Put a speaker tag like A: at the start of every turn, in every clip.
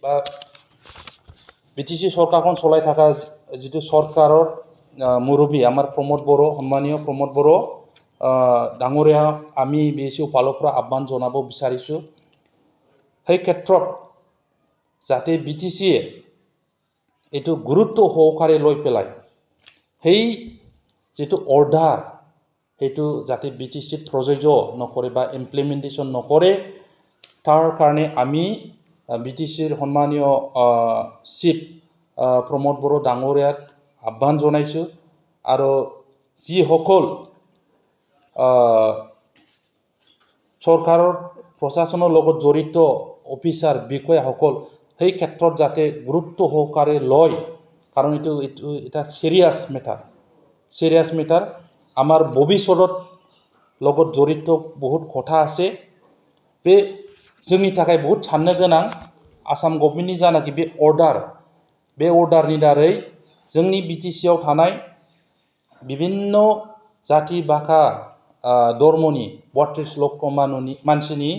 A: बा বিটিসি সরকারখন চলাই থাকা যিটো সরকাৰৰ মুৰব্বী আমাৰ প্ৰমোদ বড়ো সন্মানীয় প্ৰমোদ বড়ো ডাঙৰীয়া আমি বিএসি উপালকরা আহ্বান জনাব বিচাৰিছোঁ সেই ক্ষেত্ৰত যাতে বিটিসিয়ে এইটো গুৰুত্ব সহকাৰে লৈ পেলাই সেই যিটো অৰ্ডাৰ সেইটো যাতে বিটিসিত প্ৰযোজ্য নকৰে বা ইমপ্লিমেণ্টেশ্যন নকৰে তাৰ কাৰণে আমি বিটিসিৰ সন্মানীয় চিফ প্ৰমোদ বড়ো ডাঙৰীয়াক আহ্বান জনাইছোঁ আৰু যিসকল চৰকাৰৰ প্ৰশাসনৰ লগত জড়িত অফিচাৰ বিষয়াসকল সেই ক্ষেত্ৰত যাতে গুৰুত্ব সহকাৰে লয় কাৰণ এইটো এটা চিৰিয়াছ মেটাৰ আমাৰ ভৱিষ্যতৰ লগত জড়িত বহুত কথা আছে बे जोंनि थाखाय बहुत साननो गोनां आसाम गभर्नमेन्टनि जानाखि बे अर्डारनि दारै जोंनि बिटिसिआव थानाय विभिन्न जाति भाषा धर्मनि 32 लक्ष मानसिनि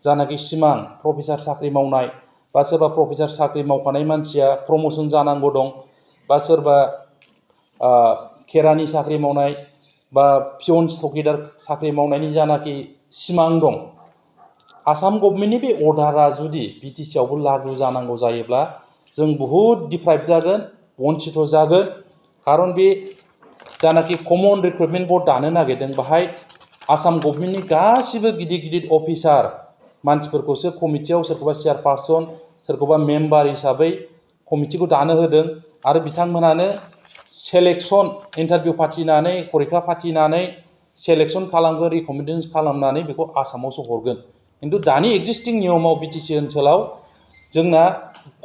A: जानाखि सिमां प्रफेसार साख्रि मावनाय बा सोरबा प्रफेसार साख्रि मावखानाय मानसिया प्रमोशन जानांगौ दं बा सोरबा खेरानि साख्रि मावनाय बा पियन चौकीदार साख्रि मावनायनि जानाखि सिमां दं आसाम गभर्नमेन्टनि बे अर्डारा जुदि बिटिसिआवबो लागु जानांगौ जायोब्ला जों बहुत डिप्राइभ जागोन वंचित जागोन कारण बे जानाखि कमन रिक्रुटमेन्ट बर्ड दानो नागिरदों बाहाय आसाम गभर्नमेन्टनि गासिबो गिदिर अफिसार मानसिफोरखौसो कमिटियाव सोरखौबा चेयारपारसन सोरखौबा मेम्बार हिसाबै कमिटिखौ दानो होदों आरो बिथांमोनानो सेलेक्शन इन्टारभिउ फाथिनानै परीक्षा फाथिनानै सेलेक्शन खालामगोन रिकमेन्डेसन खालामनानै बेखौ आसामावसो हरगोन किन्तु दानि एक्जिस्टिं नियमाव बिटिसि ओनसोलाव जोंना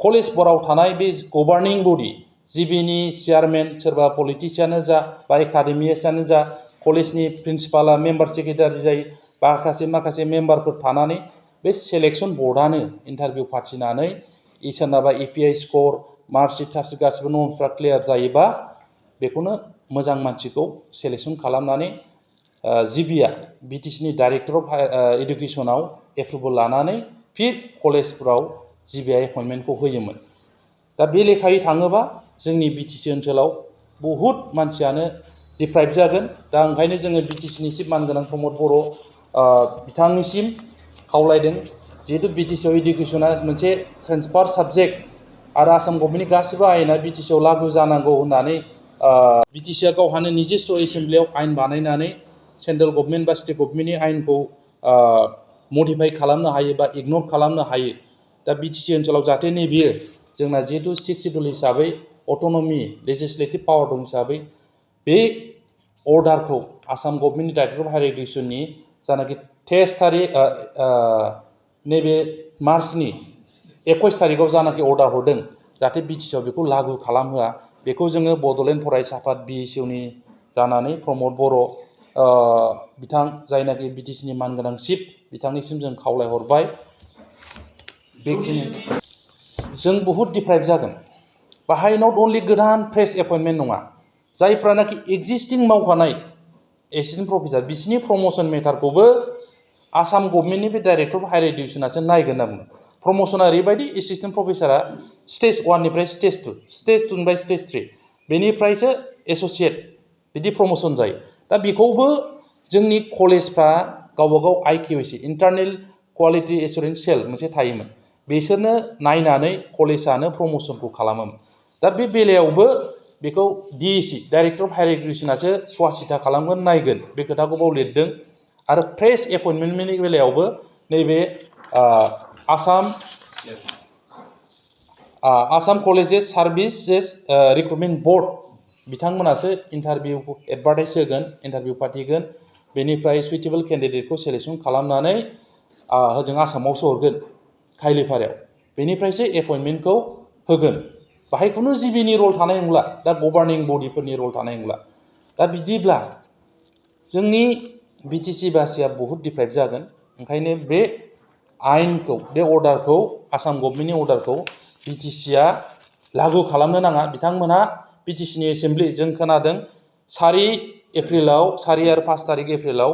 A: कलेजफोराव थानाय बे गभार्निं बडि जिबिनि चेयारमेन सोरबा पलिटिशियानो जा बा एकाडेमियानो जा कलेजनि प्रिन्सिपाला मेम्बार सेक्रेटारि जायो माखासे मेम्बारफोर थानानै बे सेलेक्शन बर्डआनो इन्टारभिउ फाथिनानै सोरनाबा एपिआइ स्कर मार्कशिट टार्कशिट गासिबो नर्म्सफ्रा क्लियार जायोबा बेखौनो मोजां मानसिखौ सेलेक्शन खालामनानै जिबिया बिटिसिनि डाइरेक्टर अफ एडुकेशनाव एप्रुभेल लानानै फिर कलेजफ्राव जिबिआ एपइन्टमेन्टखौ होयोमोन दा बे लेखायै थाङोबा जोंनि बिटिसि ओनसोलाव बहुत मानसियानो डिप्राइभ जागोन दा ओंखायनो जोङो बिटिसिनि चिफ मानगोनां प्रमोद बड़ो बिथांनिसिम खावलायदों जिहेतु बिटिसिआव एडुकेशना मोनसे ट्रेन्सफार साबजेक्ट आरो आसाम गभर्नमेन्टनि गासिबो आयेना बिटिसिआव लागु जानांगौ होननानै बिटिसिआ गावहानो निजेस्व एसेम्ब्लियाव आयेन बानायनानै सेन्ट्रेल गभर्नमेन्ट बा स्टेट गभर्नमेन्टनि आयेनखौ मडिफाइ खालामनो हायो बा इगनर खालामनो हायो दा बिटिसि ओनसोलाव जाहाथे नैबेयो जोंना जिहेतु 6 शिड्युल हिसाबै अट'नमि लेजिस्लेटिभ पावार दं हिसाबै बे अर्डारखौ आसाम गभर्नमेन्टनि डाइरेक्टर अफ हायार एडुकेशननि जानाखि 23 तारिख नैबे मार्चनि 21 तारिखआव जानाखि अर्डार हरदों जाहाथे बिटिसिआव बेखौ लागु खालामहोआ बेखौ जोङो बड'लेण्ड फरायसा आफाद बिएसइउनि जानानै प्रमोद बड़ो बिथां जायनाखि बिटिसिनि मानगोनां चिफ बिथांनिसिम जों खावलायहरबाय बेखिनि जों बहुत डिप्राइभ जागोन बाहाय नट अनलि गोदान फ्रेश एपइन्टमेन्ट नङा जायफ्रानाखि एक्जिस्टिं मावखानाय एसिस्टेन्ट प्रफेसार बिसिनि प्रमोशन मेटारखौबो आसाम गभर्नमेन्टनि बे डाइरेक्टर अफ हायार एडुकेशनासो नायगोन होनना बुङो प्रमोशना ओरैबायदि एसिस्टेन्ट प्रफेसारा स्टेज 1 निफ्राय स्टेज 2 स्टेज 2 निफ्राय स्टेज 3 बेनिफ्रायसो एस'सियेट बिदि प्रमोशन जायो दा बेखौबो जोंनि कलेजफ्रा गावबागाव आइकिउएसि इन्टारनेल क्वालिटि एसुरेन्स सेल मोनसे थायोमोन बिसोरनो नायनानै कलेजानो प्रमोशनखौ खालामोमोन दा बे बेलायावबो बेखौ डिएसि डाइरेक्टर अफ हायार एडुकेशनासो सवासिथा खालामगोन नायगोन बे खोथाखौ बाव लिरदों आरो फ्रेश एपइन्टमेन्टनि बेलायावबो नैबे Assam colleges services recruitment board बिथांमोनासो इन्टारभिउ एडभार्टाइज होगोन इन्टारभिउ फाथिगोन बेनिफ्राय सुइटेबल केन्डिडेटखौ सेलेक्शन खालामनानै होजों आसामावसो हरगोन खायलिफारायाव बेनिफ्रायसो एपइन्टमेन्टखौ होगोन बाहाय खुनु जिबिनि रल थानाय नंला दा गभार्निं बडिफोरनि रल थानाय नंला दा बिदिब्ला जोंनि बिटिसि बासिया बहुत डिप्राइभ जागोन ओंखायनो बे आयेनखौ बे अर्डारखौ आसाम गभर्नमेन्टनि अर्डारखौ बिटिसिआ लागु खालामनो नाङा बिथांमोनहा बिटिसिनि एसेम्ब्लि जों खोनादों 4 एप्रिलाव 4 आरो 5 तारिख एप्रिलाव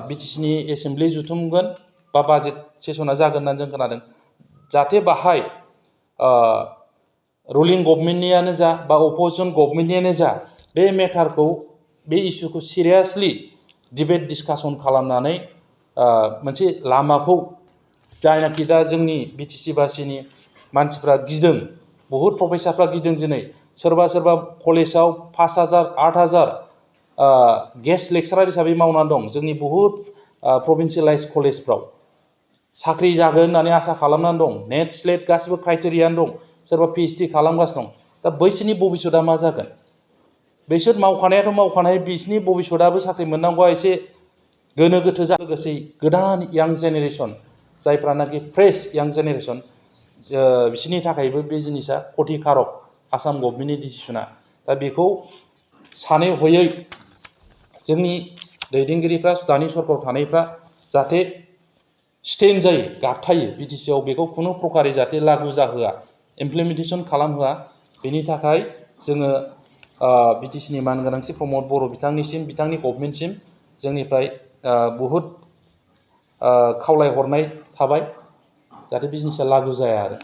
A: बिटिसिनि एसेम्ब्लि जुथुमगोन बा बाजेट सेसना जागोन होननानै जों खोनादों जाहाथे बाहाय रुलिं गभर्नमेन्टनियानो जा बा अपोजिसन गभर्नमेन्टनियानो जा बे मेटारखौ बे इस्युखौ सिरियासलि डिबेट डिसकासन खालामनानै मोनसे लामाखौ जायनाखि दा जोंनि बिटिसि बासिनि मानसिफ्रा गिदों, बहुद प्रफेसारफ्रा गिदों दिनै सोरबा सोरबा कलेजाव 5,000 8,000 गेस्ट लेक्सारार हिसाबै मावनानै दं जोंनि बहुद प्रभिन्सियेलाइज कलेजफ्राव साख्रि जागोन होननानै आसा खालामनानै दं, नेट स्लेट गासिबो क्राइटेरियानो दं, सोरबा पिएइचडि खालामगासिनो दं। दा बैसोरनि भबिष्यतआ मा जागोन? बिसोर मावखानायाथ' मावखानाय, बिसोरनि भबिष्यतआबो साख्रि मोननांगौआ एसे गोनो गोथो लोगोसे गोदान यां जेनेरेसन जायफ्रानाखि फ्रेश यां जेनेरेसन बिसोरनि थाखायबो बे जिनिसा खथिकारक आसाम गभर्नमेन्टनि डिसिसना। दा बेखौ सानै हयै जोंनि दैदेनगिरिफ्रा दानि सरकाराव थानायफ्रा जाहाथे स्टेन्ड जायो, गाबथायो बिटिसिआव बेखौ खुनु प्रकारै जाहाथे लागु जाहोआ, इमप्लिमेन्टेसन खालामहोआ, बेनि थाखाय जोङो बिटिसिनि मानगोनांसिन प्रमद बर' बिथांनिसिम, बिथांनि गभर्नमेन्टसिम जोंनिफ्राय बहुद खावलायहरनाय थाबाय जाहाथे बे जिनिसा लागु जाया आरो।